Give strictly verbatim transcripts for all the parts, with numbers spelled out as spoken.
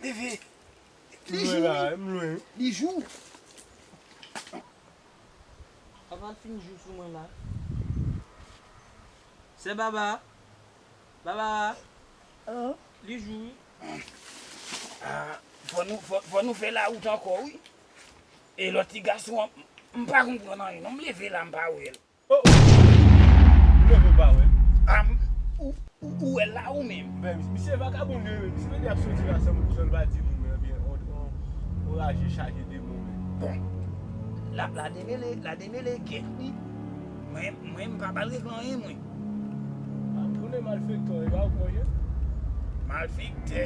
Leve. Li jou, wi. M lwen. Li jou. Papa l fin jou sou mwen la. Sè Baba. Baba. Li jou, wi. Ah, fò nou, fò, fò nou fè lawout ankò, wi. E lòt ti gason an, m pa konprann anyen, non. M leve la, m pa wè l. Oh, oh. M leve pa wè. Ah, m, ou, ou, ou wè l la ou menm? Ben, misye vakabon li ye, misye te di ap soti la san, san l pa di nou, men, ebyen, on, on, on raje chaje demon, men. Bon, la, la demele, la demele gèt li. Mwen, mwen, m pa ba l regle anyen, mwen. Ah, m konnen malfektè, e pa ou k manje? Malfektè?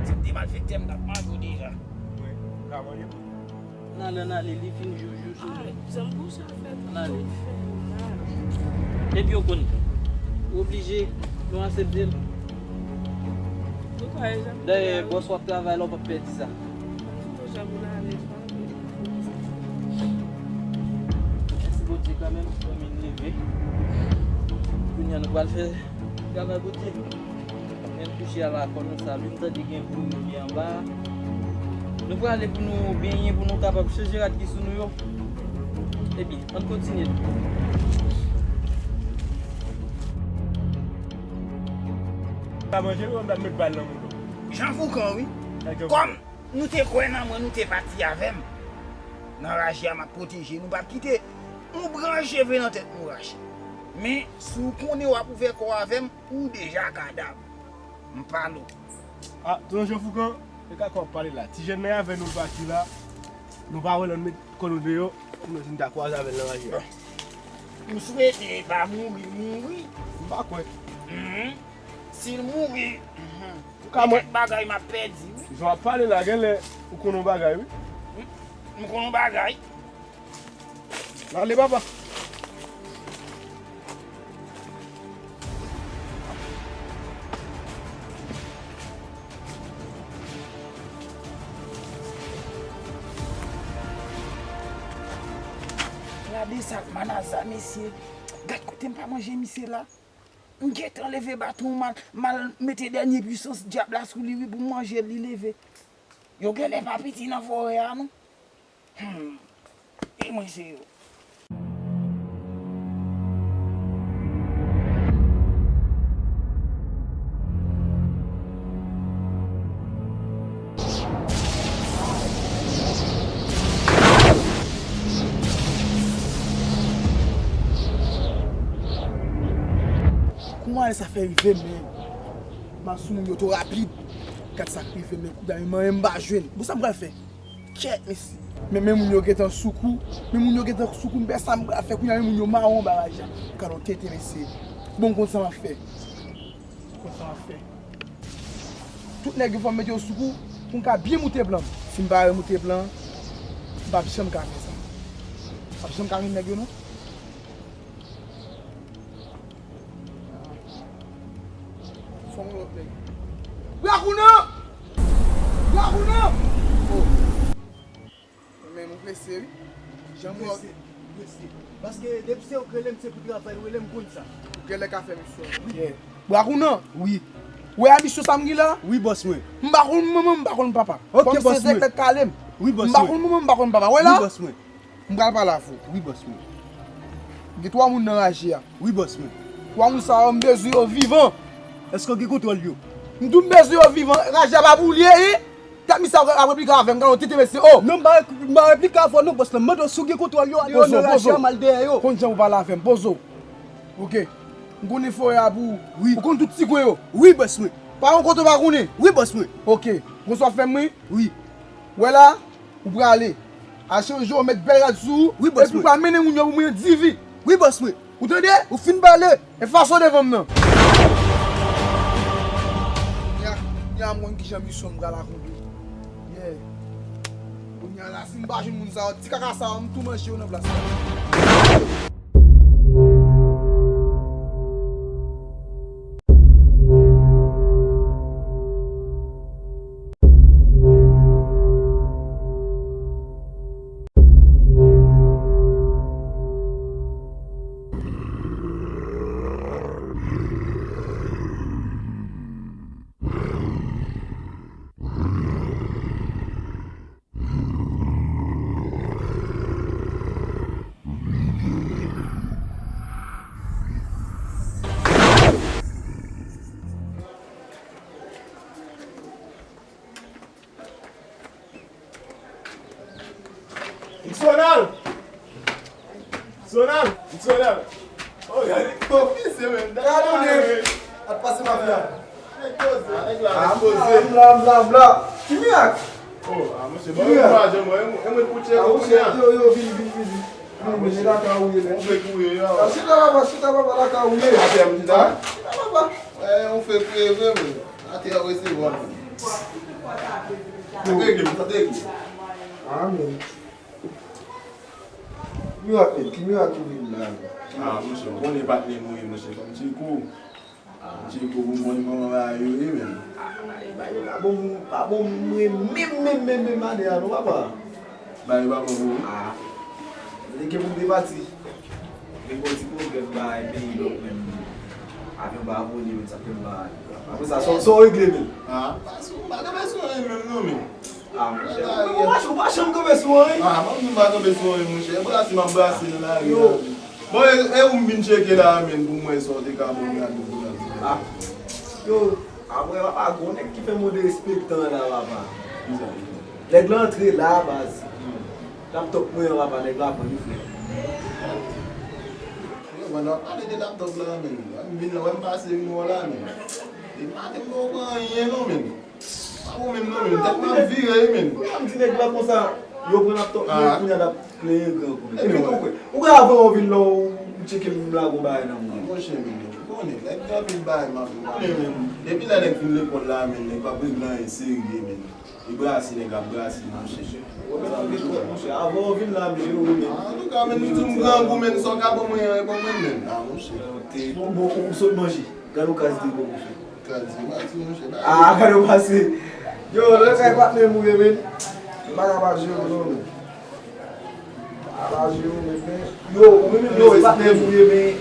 Si m te malfektè, m t ap manje w deja. Mwen, m ka manje tou. N ale, n ale, li fin jou, jou sou mwen. N ale. Epi w konn, ou oblije, nou aksepte l. Dayè, bòs w ap travay la, w p ap pèdi sa. Mèsi Bondye kanmenm, fanmi n leve. Kounye a nou pral fè travay Bondye. Men kouche a la kò nou sa, wi, m tande gen bri, bri anba. Nou prale pou nou benyen, pou nou kapab chanje rad ki sou nou yo. Ebyen, ann kontinye. Pa manje, wi, m t ap met bal nan mouton. Jan Foukan, wi. Kòm nou te kwè nan mwen, nou te pati avè m. Nan raje a, m ap pwoteje nou, m p ap kite yon branch cheve nan tèt nou rache. Men, si w konnen w ap ouvè kò w avè m, ou deja kadav. M pale w. Ah, tonton Jan Foukan, e ka kò w ap pale la. Ti jèn nan avè nou, l pati la. Nou pa wè l, ann met kò nou deyò. Mwen di n ta kwaze avè l nan raje a. M swete pa mouri, mouri. M pa kwè. Mhm. Si l mouri, mhm. Ou ka mwen. Kèk bagay m ap pèdi, wi. Jan w ap pale la, genlè ou konn yon bagay, wi. M, m konn yon bagay. N ale, papa. Gade sa k manaza, mesye. Gad kote m pa manje misye la. M gentan leve baton, m al, m al mete dènye pwisans dyab la sou li, wi, pou m manje l, li leve. Yo genlè pa piti nan forè a, non. Hmm. E mwen se yo. Kouman sa fè rive, men? M al sou moun yo twò rapid. Gad sa k rive, men, kounye a, men, m pa jwenn. Bon, sa m pral fè? Kèt, mesye. Men, men moun yo gentan sou kou. Men moun yo gentan sou kou, m pè sa m pral fè kounye a, men moun yo mawon anba raje a. Gad yon tenten, mesye. Bon, m konn sa m ap fè. M konn sa m ap fè. Tout nèg yo fò m mete yo sou kou pou m ka byen moute plan m. Si m pa remoute plan an, m p ap janm ka fè sa. M p ap janm ka jwenn nèg yo, non. Fò m wè lòt nèg. Brakounan! Brakounan! Oh. Men nou prese, wi. Jan m wè w prese, prese. Paske depi se ou k rele m, se pou travay ou rele m, konn sa. Ou genlè ka fè misyon, wi. Yeah. Brakounan? Wi. Ou wè misyon sa m gen la? Wi, bòs mwen. M pa konn manman, m pa konn papa. Ok, bòs mwen. Kòm se zèklèt kale m. Wi, bòs mwen. M pa konn manman, m pa konn papa. Wè la? Wi, bòs mwen. M pral pale avè w. Wi, bòs mwen. Gen twa moun nan raje a. Wi, bòs mwen. Twa moun sa yo, m bezwen yo vivan. Èske w gen kontwòl yo? M di w m bezwen yo vivan. Raje a pa pou ou li ye, en? Tèt misye ap replike avè m, gade yon tenten mesye, o! Non, m pa, m pa replike avè w non, bòs la. M mande w si w gen kontwòl yo, ale yo nan raje a, m al dèyè yo. Konn jan pou pale avè m, poze w. Ok. M konnen forè a pou ou. Wi. Ou konn tout ti kwen yo. Wi, bòs mwen. Pa yon kote w pa konnen. Wi, bòs mwen. Ok. Ou konn sa w ap fè m, wi? Wi. Wè la, ou prale. Al chanje, w met bèl rad sou ou. Wi, bòs mwen. Epi w pral mennen moun yo pou mwen divi. Wi, bòs mwen. Ou tande? Ou fin pale. E fason devan m nan. Kounye a, kounye a m konn kijan misyon m pral akonpli. Yeah. Kounye a la, si m pa jwenn moun sa yo, ti kaka sa yo, m tou manje yo nan plas la. Sonal! Sonal! Sonal! Oh, gade konfise menm. Gade w, Dave. Ap pase mafya. Nèg poze, nèg la, nèg poze. Bla, bla, bla, bla. Ki mirak? Oh, ah, monchè, bon, mwen pa janm wè, e mwen pou tcheke kounye a. Yo, yo, vini, vini, vini. Vini, men, lakay ou ye, men. Ou fè kouri, yo. Ah, chita, papa, chita, papa, lakay ou ye. Atè, m chita. Chita, papa. Eh, ou fè kouri vre, men. Atè, ou resevwa, men. Sa te regle, sa te regle. Ah, men. Mirak, men, ki mirak ou vin la, men? Ah, monchè, ou konnen patnè m ou ye, monchè, fò m tcheke w. Tcheke w pou m konnen kòman bagay yo ye, men. Ah, bagay yo pa bon, pa bon, mwen menm, menm, menm, menm ane a, non, papa. Bagay yo pa bon pou ou? Ah. Li gen pou m te pati. Gen gwo ti pwoblèm bagay peyi, donk, menm, avyon pa vole, men sa fè m pa ale. Apre sa, sa, sa w regle, men? Ah, pa sou, m pa kanpe sou anyen menm, non, men. Ah, monchè, ou pa, ou pa janm kanpe sou anyen. Ah, mwen menm pa kanpe sou anyen, monchè. E brase m ap brase nan lari a. Bon, e, e ou m vin tcheke la a, men, pou m wè sa w te ka ban m gade pou la. Ah. Yo, apre papa, gon nèg ki fè m derespektan la, papa. Kisa? Nèg la antre la, baz. Laptop mwen an, papa, nèg la pran li, frè. Yo, mwen, w ap pale de laptop la, men. M vin la, wè m pase vin wè w la, men. Depi maten, m poko pran anyen, non, men. Pa bon menm non, men. Tèt mwen ap vire, wi, men. Kounya m di nèg la konsa, yo pran laptop mwen, ah, kounya l ap plenyen gran kou. Epi tou, ou kwè, ou kwè avan w vin la, ou, ou tcheke m lage yon bagay nan men w? Monchè, men, ou konnen, nèg gen anpil bagay m ap konnen, men. Depi lè nèg fin lekòl la, men, nèg p ap regle anyen serye, men. E brase nèg ap brase, monchè. Ou menm ou lekòl, monchè. Avan w vin la, men, yo, men. Antouka, men, m di w m grangou, men, sa w ka ban mwen an, e ban mwen, men. Ah, monchè. Bon, bon, ou sot manje. Gade yon kras de bon, monchè. Kras de mati, monchè. Ah, gade w pase. Yo, lè kay patnè m ou ye, men. M pa ka pa jere w, non, men. M pa ka pa jere w, men, men. Yo, ou menm, yo, e patnè m ou ye, men.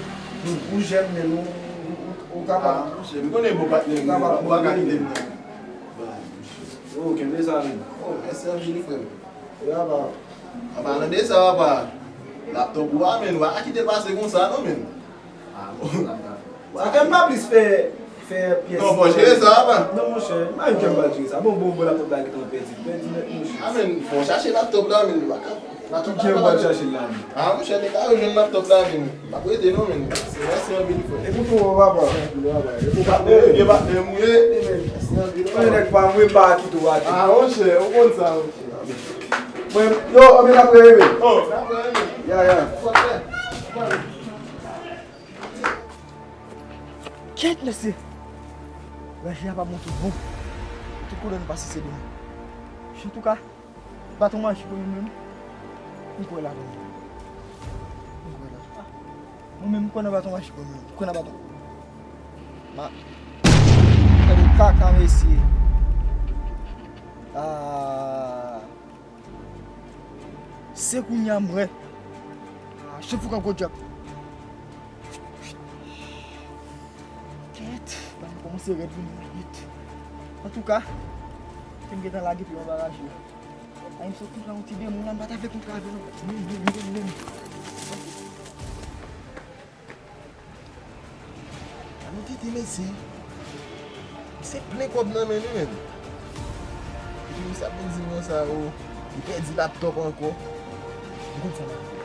Ou jèn, men ou, ou, ou, ou kapab. Ah, monchè, m konnen bon patnè m ou ye, ou pa ka kite m, non. Yo, kenbe sa, men. Oh, mèsi anpil, frè m. Ya, ba. An palan de sa, papa, laptop ou a, men, ou pa ka kite l pase konsa, non, men. Ah, bon, sa fè m pa plis fè, fè pyès. Non, fò jere sa, papa. Non, monchè, m pa menm kè m pral jere sa. Bon, bon, bon, laptop la gentan pèdi. Pèdi nèt, monchè. Ah, men, fò chache laptop la, men, ou pa ka, laptop la pa la. Ki kè m pral chache l la, men? Ah, monchè, nèg la yo jwenn laptop la, men. M ap rete, non, men. Mèsi anpil, frè. E pou tou, papa. Mèsi anpil, papa. E pou patnè, e patnè m ou ye. Mèsi anpil, papa. Nèg pa mwen, m pa kite w atè. Ah, monchè, ou konn sa, monchè. Mwen, yo, anben n ap reyeve. Oh, n ap reyeve. Ya, ya. Kèt, mesye! Raje a pa monte non. Tout kote n pase se de mò. Antouka, baton majik ou menm, m kwè ladan l. M kwè ladan l. Mwen menm, m kwè nan baton majik mwen menm. M kwè nan baton. Ma, gade kaka, mesye. Ah. Se kounye a m wè. Ah, chèf ou ka gwo djab. Kèt, bagay kòmanse rèd vini vit. Antouka, te m gentan lage pye m anba raje a. Ay, m sot kontre yon ti demon la, m pa t avèk yon travè non. Menm, menm, menm, menm. Alò tete mesye, misye plen kòb nan men li menm. Epi misye ap vin di m konsa, o, li pèdi laptòp ankò. M konn sa m ap fè.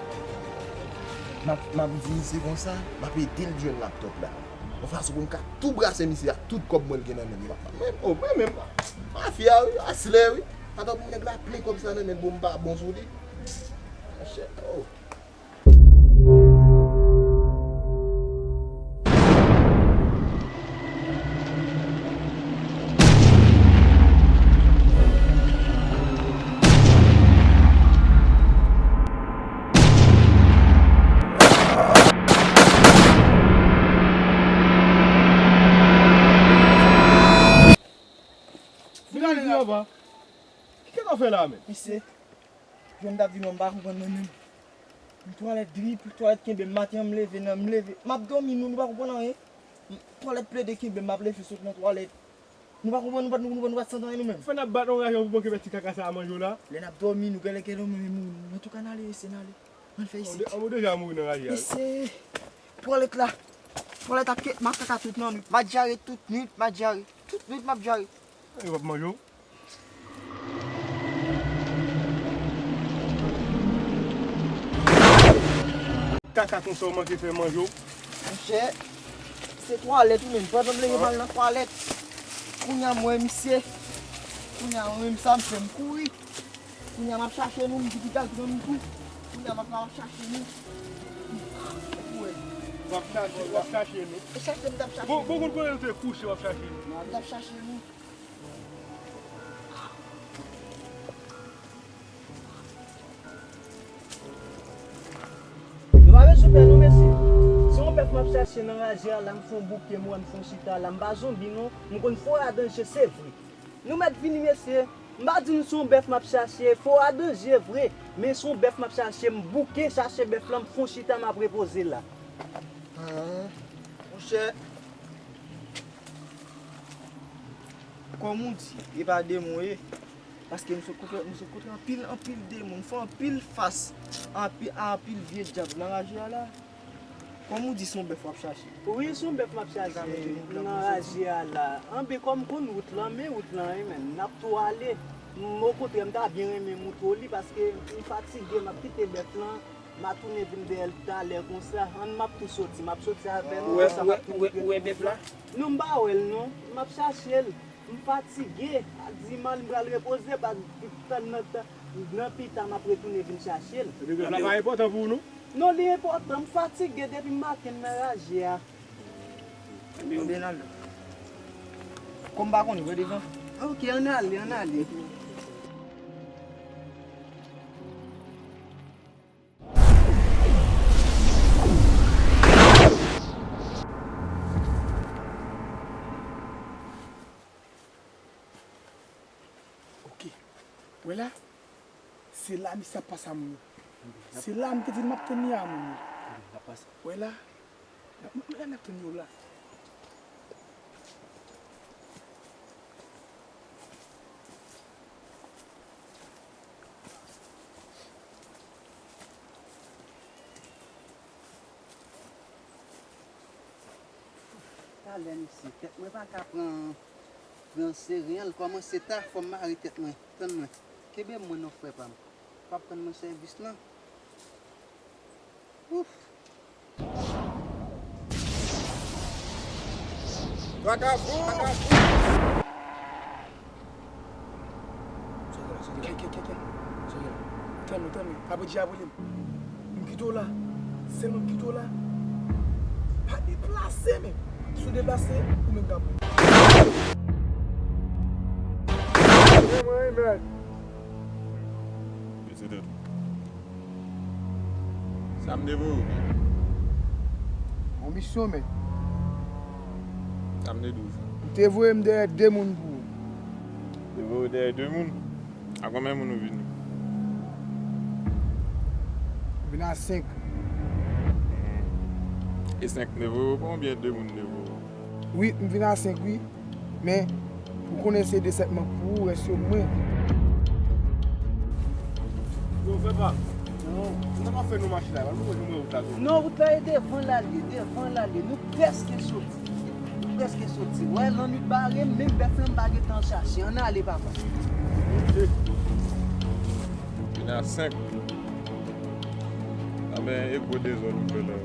M ap, m ap di misye konsa, m ap ede l jwenn laptòp la. Yon fason pou m ka tou brase misye ak tout kòb mwen l gen nan men l. Men, o, mwen menm, mafya wi, aslè wi. Atò pou nèg la plen kòb sa nan men l, bon, m pa bon sou li. Monchè, o. Ki kaka w fè la menm? Mesye, jan m t ap di nou an, m pa konprann mwen menm. M twalèt drip, twalèt kenbe m, maten an m leve, nan m leve. M ap dòmi, nou, nou pa konprann anyen. M, twalèt plede kenbe m, m ap leve sot nan twalèt. Nou pa konprann, nou pa, nou, nou, nou pa t santi anyen nou menm. Fò n ap bat yon raje pou manke fè ti kaka sa a manje w la. Lè n ap dòmi, nou genlè, genlè, nou menm, nou, antouka, n ale, mesye, n ale. Ann fè isit. An, ou deja mouri nan raje a. Mesye, twalèt la. Twalèt ap ke, m ap kaka tout nan nwit. M ap dyare tout nwit, m ap dyare. Tout nwit, m ap dyare. Yo p ap manje w. Yo, Kaka konsa ou manke fè manje w. Monchè, se twalèt ou menm. Pandan m leve m al nan twalèt, kounye a m wè misye. Kounye a mwen menm sa m fè, m kouri. Kounye a m ap chache nou, m di piga l pran m tou. Kounye a m ap, m ap chache nou. Ou wè. W ap chache, w ap chache nou. E chache m t ap chache nou. Bon, bon, kote nou te kouche, w ap chache nou. M t ap chache nou. Nou pa bezwen pè non, mesye. Se yon bèf m ap chache nan raje a la, m fè yon bouke, m wè m fè yon chita la. M pa zonbi non, m konn fò a danje, se vre. Nou mèt vini, mesye. M pa di nou se yon bèf m ap chache, fò a danje vre, men se yon bèf m ap chache, m bouke chache bèf lan, m fè yon chita, m ap repoze la. Monchè, kòm ou di, e pa demon ye. Paske m sot kontre, m sot kontre anpil, anpil demon, m fè anpil fas anpi-, a anpil vye dyab nan raje a la. Kòm ou di, se yon bèf w ap chache. Wi, se yon bèf m ap chache nan raje a la. Anben, kòm m konn wout lan, men wout lan, wi, men n ap tou ale. M, okontrè, m ta byen renmen moutre w li, paske m fatige, m ap kite bèf lan. M a tounen vin dèyè l talè konsa. Ann, m ap tou soti. M ap soti avè l. Ou wè, ou wè, ou wè, ou wè bèf la? Non, m pa wè l, non. M ap chache l. M fatige. A di m al, m pral repoze, pa tann nan, nan pita, m ap retounen vin chache l. Epi bèf la pa enpòtan pou ou, non? Non, li enpòtan. M fatige depi maten m nan raje a. Ebyen, n al. Kòm m pa konnen, pran devan. Ok, ann ale, ann ale. Ok. Wè la, se la misye ap pase a moun yo. Se la m te di m ap tann li a moun yo. Wè la, m, m, m ap tann yo la. Talè, mesye, tèt mwen pa ka pran, pran seren an, l kòmanse ta, fò m mare tèt mwen. Tann mwen. Kenbe m mwen non, frè pa m. W ap rann mwen sèvis lan. Ouf. Vakabon! Vakabon! Kè, kè, kè, kè. Tann mwen, tann mwen. Apre di apre li. M kite w la. Sèlman m kite w la. Pa deplase, men. Si w deplase, ou menm k ap mouri. Bese tèt ou. Sa m te voye w? Yon misyon, men. Sa m te di w fè? M te voye m dèyè de moun pou ou. Te voye w dèyè de moun? A konbyen moun ou vini? M vin a senk. E senk m te voye w pran oubyen de moun m te voye w? Wi, m vin a senk, wi. Men, ou konnen se de sèt m ap pou ou, rès yo mwen. Yo, frè pa m. Non. Sa m ap fè nou mache la, nou mwen wout la tou. Non, wout la e devan l ale, devan l ale. Nou prèske soti. Nou prèske soti. Wè, lannwit bare, menm bèf lan m pa gentan chache. Ann ale, papa. Vin a senk. Anben, e gwo dezòd ou fè la.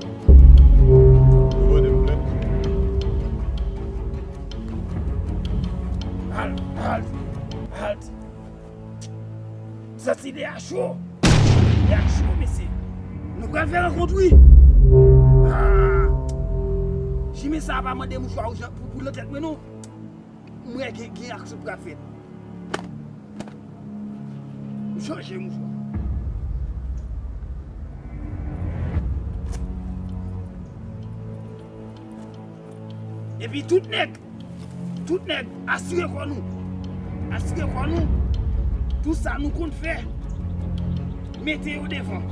Ou mande m plent. Halt, halt, halt. Santi de a cho. De a cho, mesye. Nou pral fè rankont, wi. Ah. Chimè sa a pa mande mouchwa pou, pou, pou nan tèt mwen, non. M wè gen, gen aksyon k pral fèt. M chanje mouchwa. Epi tout nèg, tout nèg, asire kò nou. Asire kò nou. Tout sa nou konn fè, mete yo devan.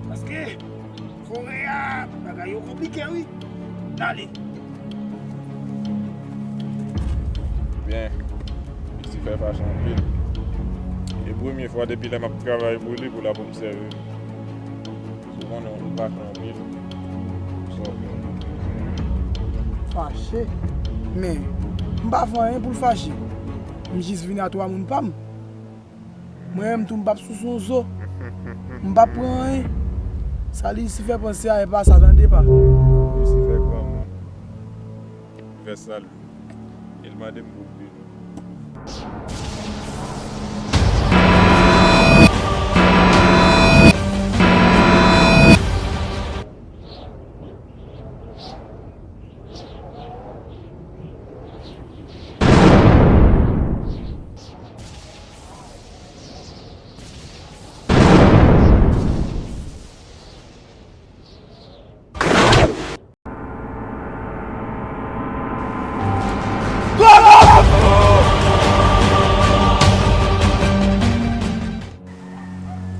Paske forè a, bagay yo konplike, wi. N ale. Byen, Lucifer fache anpil. E premye fwa depi lè m ap travay pou li, pou l ap obsève m. Sou konnen ou fache anpil. Sa w fè? Fache? Men, m pa fè anyen pou l fache. M jis vin a twa moun pa m. Mwen menm tou m p ap sou son zo. M p ap pran anyen. Sa Lisifè panse a, e pa sa, tande pa. Lisifè granmoun. Fè sa l vle. E l mande m pou l beni.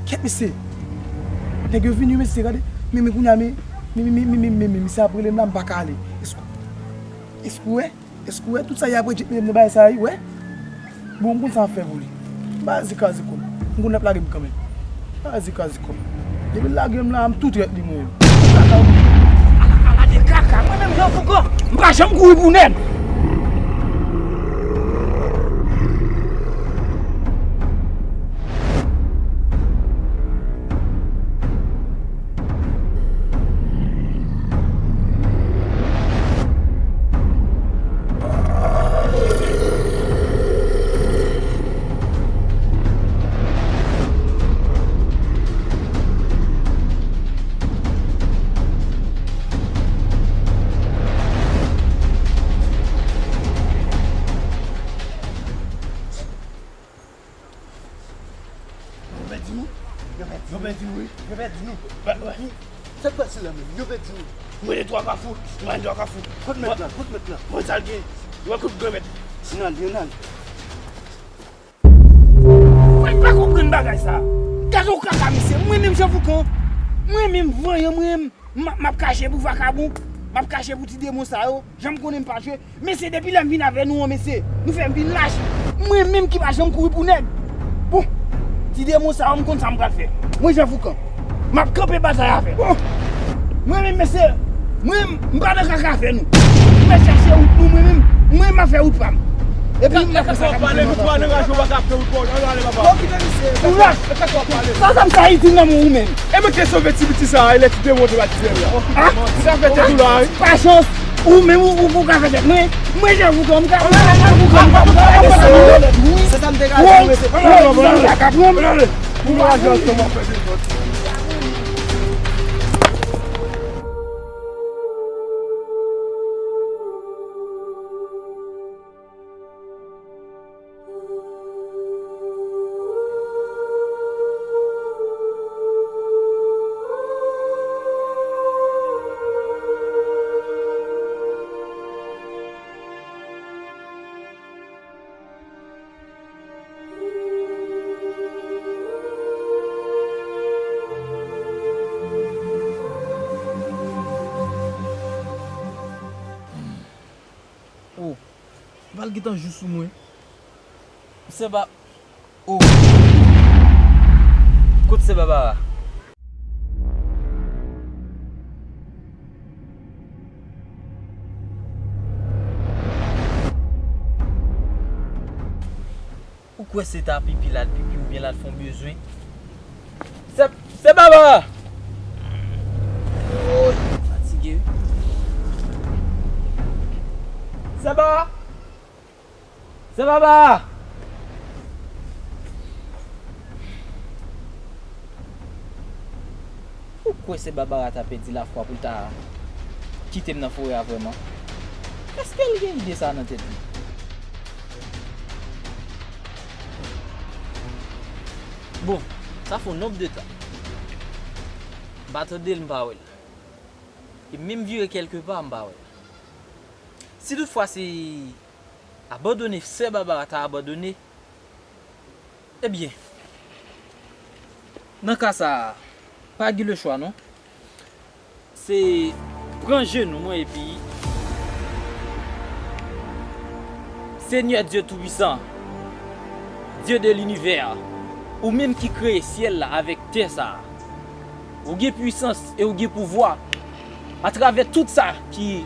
Kèt mesye. Nèg yo vini mesye, gade. Men, men kounye a, men, men, men, men, men, men, men, misye ap rele m la, m pa ka ale. Eskou, eskou, wè? Eskou, wè? Tout sa y ap rejte m nan bagay sa, wi, wè? Bon, m konn sa m ap fè pou li. M pa zika ziko. M konn l ap lage m kanmenm. M pa zika ziko. Depi l lage m la, m tou trèt li, mwen. Ala, ala de kaka. Mwen menm, Jan Foukan, m pa janm kouri pou nèg. Yo pèdi nou. Yo pèdi nou. Yo pèdi nou, wi. Yo pèdi nou. Ba, ba. Sa k pase la menm? Yo pèdi nou. Mwen de twa kafou. Mwen de twa kafou. Kot mèt la? Kot mèt la? Mwen sa l gen. Yo kout granmèt. N al, n al. Mwen pa konprann bagay sa. Gade yon kaka mesye. Mwen menm Jan Foukan. Mwen menm vanyan, mwen menm. M, m ap kache pou vakabon, m ap kache pou ti demon sa yo, jan m konnen m pa jwe. Mesye, depi lè m vin avè nou an, mesye, nou fè m vin lach. Mwen menm ki pa janm kouri pou nèg. Bon, ti demon sa yo, m konn sa m pral fè. Mwen Jan Foukan, m ap kanpe batay avè l. Bon, mwen menm, mesye, mwen, m pa nan kaka avè nou. M mèt chache wout nou, mwen menm, mwen m ap fè wout pa m. Epi m ap fè sa k ap pale, nou twa nan raje, w pa ka fè wout pa w. Ann ale, papa. Ou lach. Sa, sa m sa itil nan men ou menm. E mwen te sove ti piti sa a, e lè ti demon te bati dèyè l la. Ah! Sa fè tèt ou la, wi. Pa chans. Ou menm, ou, ou, ou ka fè tèt mwen. Mwen, Jan Foukan, m ka, mwen, Jan Foukan, m ka, m ka fè tèt mwen. Se sa m te ka di w, mesye. Ou pa ka pran m. Ou pa ka pran m. Oh, m pral gentan jou sou mwen. Sè Ba-, oh. Kot sè Babara? Ou kwè se ta pipi l al pipi oubyen l al fè yon bezwen? Sè, sè Babara! Woy, fatige wi. Sè Babara! Sè Babara! Ou kwè sè Babara ta pèdi lafwa pou l ta kite m nan forè a vrèman? Èske l gen ide sa a nan tèt li? Bon, sa fè yon nonb de tan. M pa tande l, m pa wè l. E menm vire kèlke pa, m pa wè l. Si toutfwa se abandone sè Babara ta abandone, ebyen, nan ka sa a, pa gen lechwa non. Se pran jenou mwen epi, Senyè Dye Toupisan, Dye de linivè, ou menm ki kreye syèl la avèk tè sa a, ou gen pwisans e ou gen pouvwa atravè tout sa ki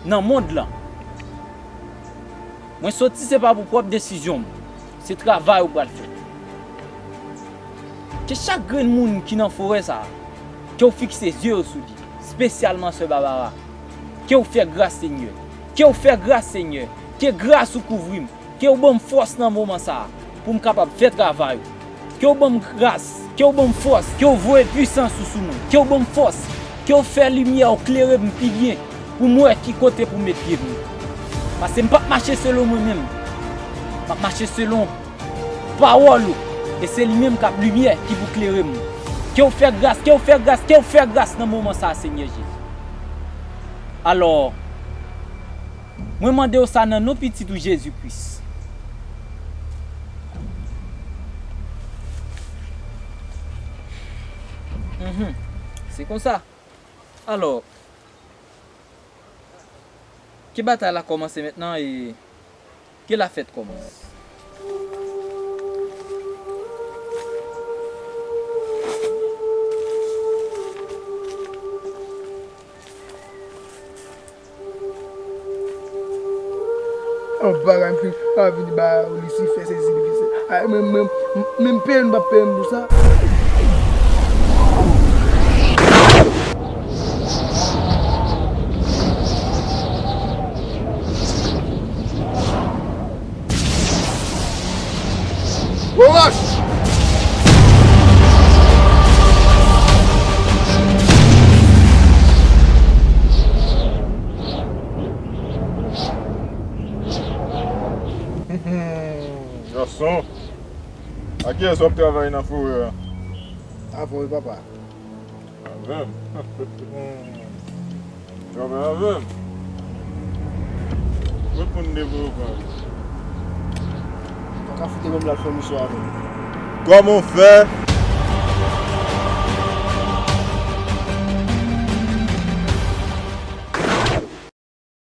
nan mond lan. Mwen soti se pa pou pwòp desizyon m, se travay ou pral fè. Ke chak grenn moun ki nan forè sa a, Ke w fikse zye w sou li, espesyalman sè Babara. Ke w fè gras, Senyè. Ke w fè gras, Senyè. Ke gras ou kouvri m. Ke w ban m fòs nan moman sa a, pou m kapab fè travay ou. Ke w ban m gras, ke w ban m fòs, ke w voye pwisans ou sou mwen. Ke w ban m fòs, ke w fè limyè w klere m pi byen, pou m wè ki kote pou m met pye m. Paske m p ap mache selon mwen menm. M ap mache selon pawòl ou, e se li menm k ap limyè ki pou klere m. Ke w fè gras, ke w fè gras, ke w fè gras nan moman sa a, Senyè Jezi. Alò, mwen mande w sa nan non Pitit ou Jezi Kris. Mhm. Se konsa. Alò, ke batay la kòmanse mentnan e ke la fèt kòmanse. Yon bagay m fin anvi di ba Lisifè, se Silvi, se ay, mwen, mwen, menm peye m p ap peye m pou sa. Gwo wòch! Gason, a kiyès w ap travay nan forè a? Avè w wi, papa. Avè m? Travay avè m? Reponn de vre ou pa vre. Ou pa ka fout menm la fè misyon avè m. Kòman w fè